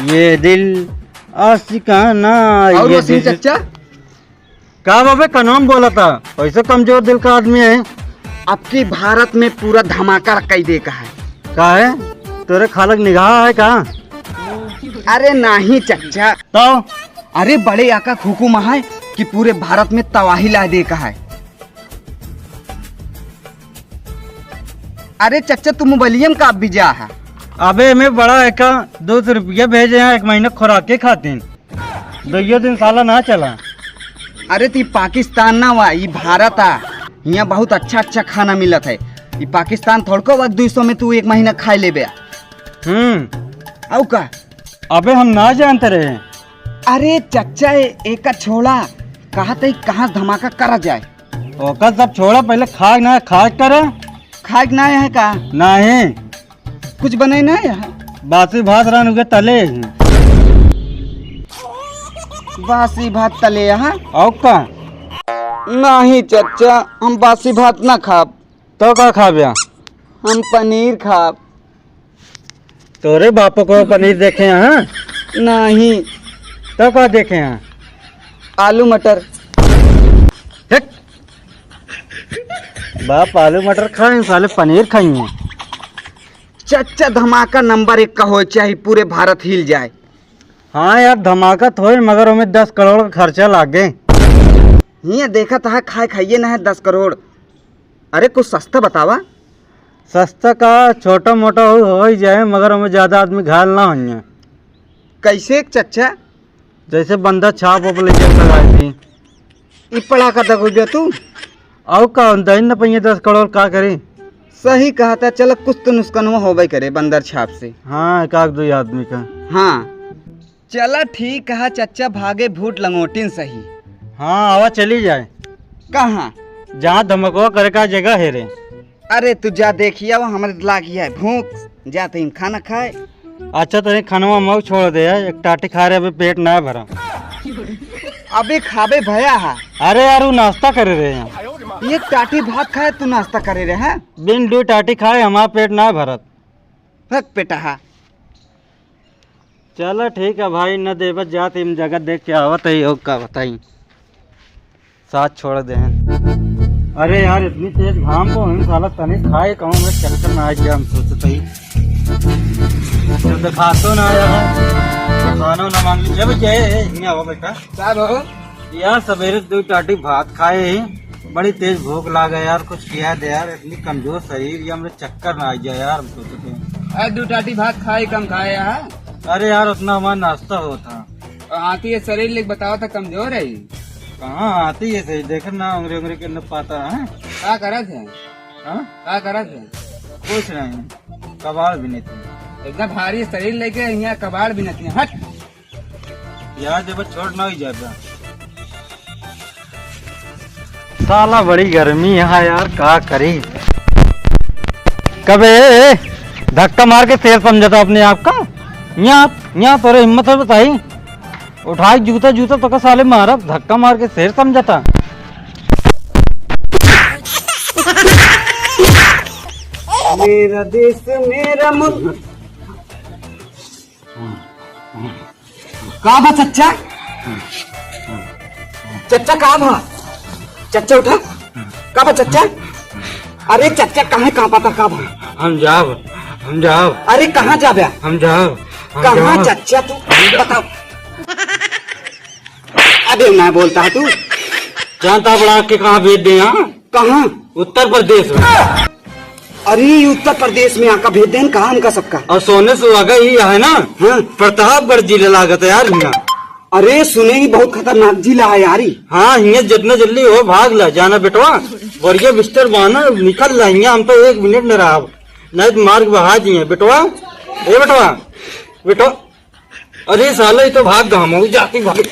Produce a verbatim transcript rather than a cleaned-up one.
ये दिल आशिकाना, और ये वो सिंह दिल चच्चा? का बाबे, का नाम बोला था? वैसे कमजोर दिल का आदमी है। अब की भारत में पूरा धमाका कई दे का है। का है? तोरे खालक निगाह है का? अरे नाही चच्चा। तो? अरे बड़े आका हुकुम है कि पूरे भारत में तबाही ला दे का है। अरे चच्चा, तू मोबाइलियम का बिजा है? अबे, मैं बड़ा एका दो सौ रुपया भेजे हैं एक महीना खुराक के खातिर। दुइयो दिन साला ना चला। अरे, ती पाकिस्तान ना हुआ, ई भारत आ। हियाँ बहुत अच्छा अच्छा खाना मिलत है। ई पाकिस्तान थोड़को वक्त दुई सौ में तू एक महीना खाए लेबे। हम्म। आउ का? अबे, हम ना जानते रहे। अरे चच्चा, ए-, एका छोड़ा। कहा तई कहाँ से धमाका करा जाए? ओकर सब छोड़ा, पहले खाए ना, खाए करे। खाए के ना है का? नहीं। कुछ बने ना है? बासी भात रान उगे तले ही। बासी भात तले यहाँ? और का? नहीं चच्चा, हम बासी भात ना खाब। तो का खाबे? हम पनीर खाब। तोरे बाप को पनीर देखे हैं? नहीं। तो का देखे हैं? आलू मटर। हट। बाप आलू मटर खाए, साले पनीर खाइए। चच्चा, धमाका नंबर एक का होए चाही, पूरे भारत हिल जाए। हाँ यार, धमाका तो होए, मगर ओमे दस करोड़ का खर्चा लागे। हियाँ देखत है, खाए खाइए ना है दस करोड़। अरे कुछ सस्ता बतावा। सस्ता का, छोटा मोटा हो, हो ही जाए, मगर ओमे ज्यादा आदमी घायल ना होइए। कैसे चच्चा? जैसे बंदर छाप ओप ले जाए लगाए थी। ई पड़ा का दगोइबे तू? आउ का, दही न पहिए दस करोड़ का करी? सही कहा था, चल कुछ तो नुकसानवा होबे करे बंदर छाप से। हाँ, एक आध दुई आदमी का। हाँ, चला ठीक कहा चच्चा, भागे भूत लंगोटिन सही। हाँ, आवा चली जाए। कहाँ? जहाँ धमकवा करे का जगह है रे। अरे तू जा देखिया, वो हमरे लागिया है भूख, जा तहीं खाना खाए। अच्छा, तहीं खानवा मऊ छोड़ दे, एक टाटी खा रहे, अभी पेट ना भरा। अभी खाबे भया है। अरे यार, वो नाश्ता करे रहे हैं। एक टाटी भात खाए, तू नाश्ता करे रहे हैं? बिन दो टाटी खाए, हमारा पेट ना भरत। भक पेटा हा। चला ठीक है भाई, न देबत जात, हम जगह देख के आवत है, और का बताई, साथ छोड़ दे हैं। अरे यार, इतनी तेज घाम को हम साला तनिक खाए कहूँ, मैं चक्कर में आ गया, हम सोचते ही जब दिखातो ना आया है, खानो ना मांग लीजिए। भाई, ये, ये, ये, आओ बेटा। का हो? यार, सवेरे दो टाटी भात खाए ही, बड़ी तेज भूख लागे यार, कुछ किया दे यार, इतनी कमजोर शरीर, ये हमरे चक्कर ना आ गया यार, हम सोचते हैं। अरे, दो टाटी भात खाए, कम खाए यार। अरे यार, उतना हमारा नाश्ता होता। और हाथी ये शरीर लेके बतावा था, कमजोर है ये। कहाँ हाथी ये सही, देख ना, उंगरी उंगरी के न पाता है। का करत है? हाँ? का करत है? कुछ नहीं, कबाड़ भी नहीं थे। इतना भारी शरीर लेके यहाँ कबाड़ भी नहीं थे, हट। यार, जब छोट ना ही जाता। साला बड़ी गर्मी है यार, का करी? कबे धक्का मार के शेर समझता अपने आप का? यहाँ, यहाँ तोरे हिम्मत है बताई? उठाई जूता, जूता तो का साले मारा, धक्का मार के शेर समझता। मेरा देश, मेरा मुल्क। का बा चच्चा? चच्चा का बा? चच्चा उठा। का बा चच्चा? अरे चच्चा कहाँ, कहाँ पता का बा? हम जाब, हम जाब। अरे कहाँ जाबे? हम जाब, हम कहाँ जाब। चच्चा तू बताओ। अबे ना बोलता है तू। जानता बड़ा के कहाँ भेज दे यहाँ? कहाँ? उत्तर प्रदेश में। अरे, ये उत्तर प्रदेश में आका भेज देन का हमका सबका? और सोने सुहागा ही है ना? हाँ। प्रतापगढ़ जिला लागत है यार हियाँ। अरे, सुने ही बहुत खतरनाक जिला है यार ई। हाँ, हियाँ जितना जल्दी हो भाग ला, जाना बेटवा। बढ़िया बिस्तर बाना, निकल ला हियाँ, हम तो एक मिनट न रहब, नहीं तो मार के बहा दिए बेटवा। ए बेटवा, बेटवा। अरे साला, ये तो भाग गा, हम जाती भाग।